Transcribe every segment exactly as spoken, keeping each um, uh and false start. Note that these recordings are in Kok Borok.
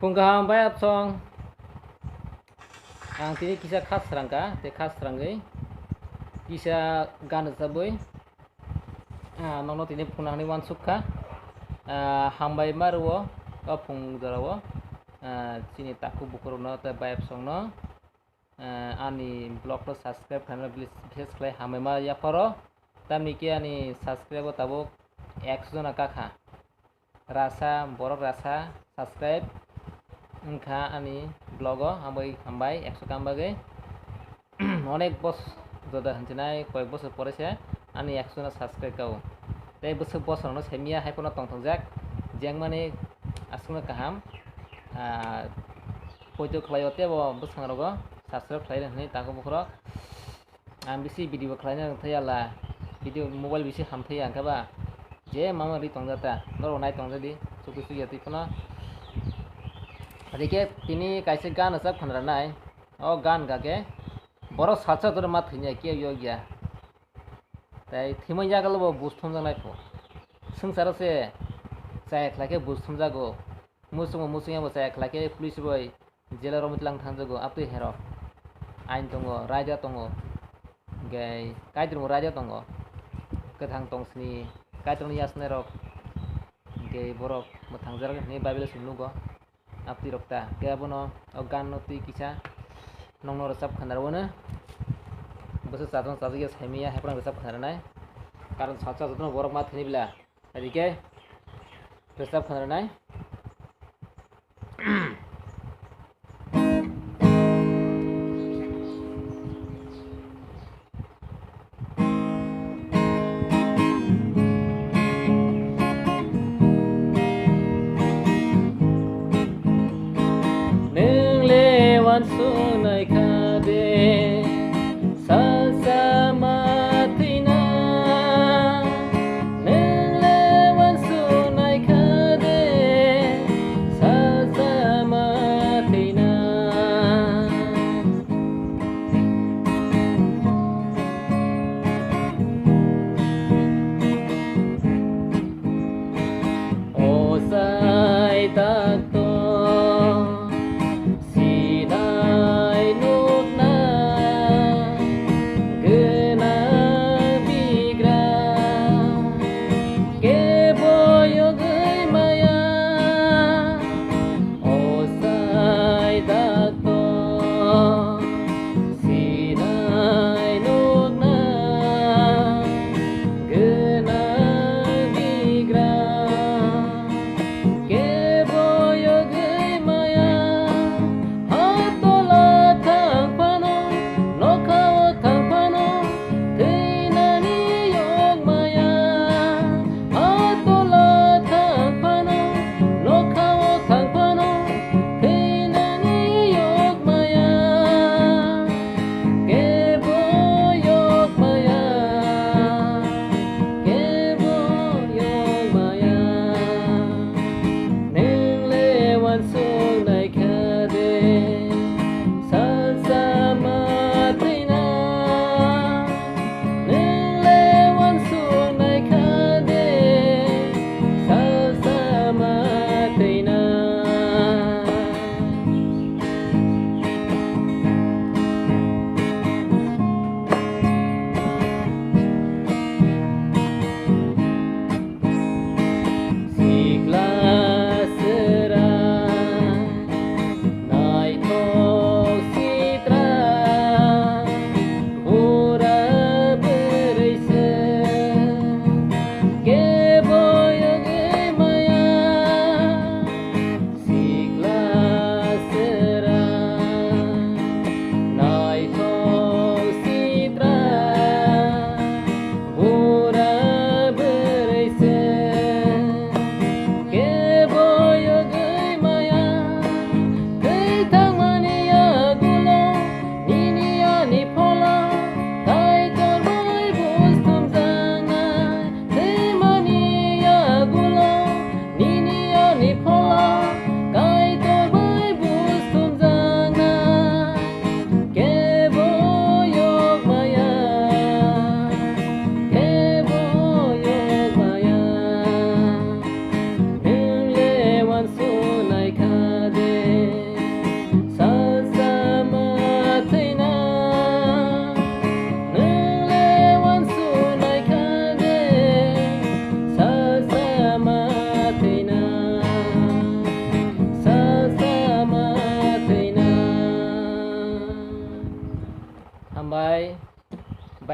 Phung kaham bai apsong. Ang tini kisa khas srangka, tei khas srangwi kisa gan rwchabwi, ah, nokno tini phunani wansuk kha. Ah, hambai ma rwo, o phung jorao, ah, chini takhuk bukhurokno tei bai apsongno, ah, ani vlog no subscribe khlaina please, bises khlai hambai ma yapharo. Tamni khe ani subscribe o tabuk ekso jona kakha. Rasa, borok rasa, subscribe wngkha ani vlog o, hambai, hambai, ekso kam bagwi. Onek bos-, joda hinsinai koyek bosor pore se ani ekso na subscribe kao. Tei bwswk bosor no semiya hai phano tongthokjak, jengmani aswkno kaham, ah, poito khlaio tei bo bwskangrogo subscribe khlai rw hwnwi takhuk bukhurok. Ang bisi video bo khlaina rwngthai yala, video mobile bisi hamthai ya, hwnkhe ba je mama ri tongjata, norok nai tongjadi, chukui chukya twi phano. Adike tini kaisa gan rwchap khanra nai, o gan gage borok salsa jora ma thwinai khe yokya. Tai thwimani yagulo bo buj thumjaknai pho. Swngcharo se chaya khlai khe buj thumjago. Muchungo muchungya bo chaya khlai khe police bai jela romwi tlang thangjago, aptwi herok. Ain tongo, raida tongo. Hwnkhe Kaitorni raida tongo. Kwthang tong sini, Kaitorni yasnairok. Hwnkhe borok mwthangjaraknai hwnwi Bible o se nugo. Aptwi rok ta. Hwnkhe abono o gan no twi kisa nokno rwchap khanarwano. Bwswk chajak chajak ya saimanya, haiphano rwchap khanarwnai. Karon salsa jotono borok ma thwini bwla. Adike rwchap khanarwnai. Nwng le uansuknai kha de, salsa ma thwina. Nwng le uansuknai kha de, salsa ma thwina. O sai doctor, sinai nukna gwnang bigra, kebo yogwi maya. O sai doctor, sinai nukna gwnang bigra, kebo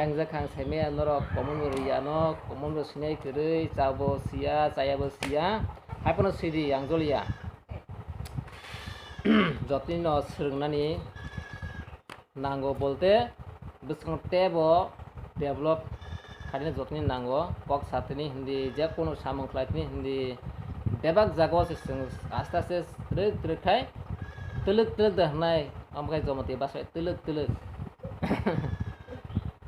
Ang jak ang saimaya norok comment bo rwya no, comment bo sinai kwrwi, chabo siya, chayabo siya, haiphano sidi ang joliya. Jotoni no swrwngnani nango bolte bwskango teibo develop khaina jotoni nango, kok satini hindi, je kono samung khlaitini hindi, bebak jagao se chwng aste aste twrwk twrwk khai twlwk twlwk da hwnai, omo khai jomoti bwsai twlwk twlwk.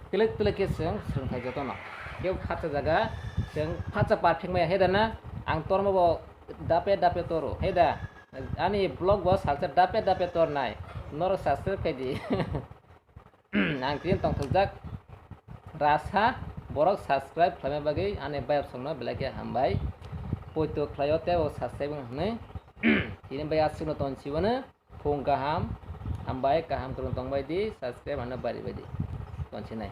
Twlwk twlwk khe chwng swrwngthai jotono. Kebo phatsa jaga chwng phatsa perfect maya he da na, ang torma bo dape dape toro he da. Ani vlog bo salsa dape dape tornai. Norok subscribe khai di. Ang tini tongthokjak rasa borok subscribe khlaima bagwi ani bayap songno belai khe hambai. Poito khlaio tei bo subscribe wng hwnwi. Tini bai aswkno tonsiwano. Phung kaham, hambai, kaham kwrwng tongbai di, subscribe ano bari bai di. Tonsinai.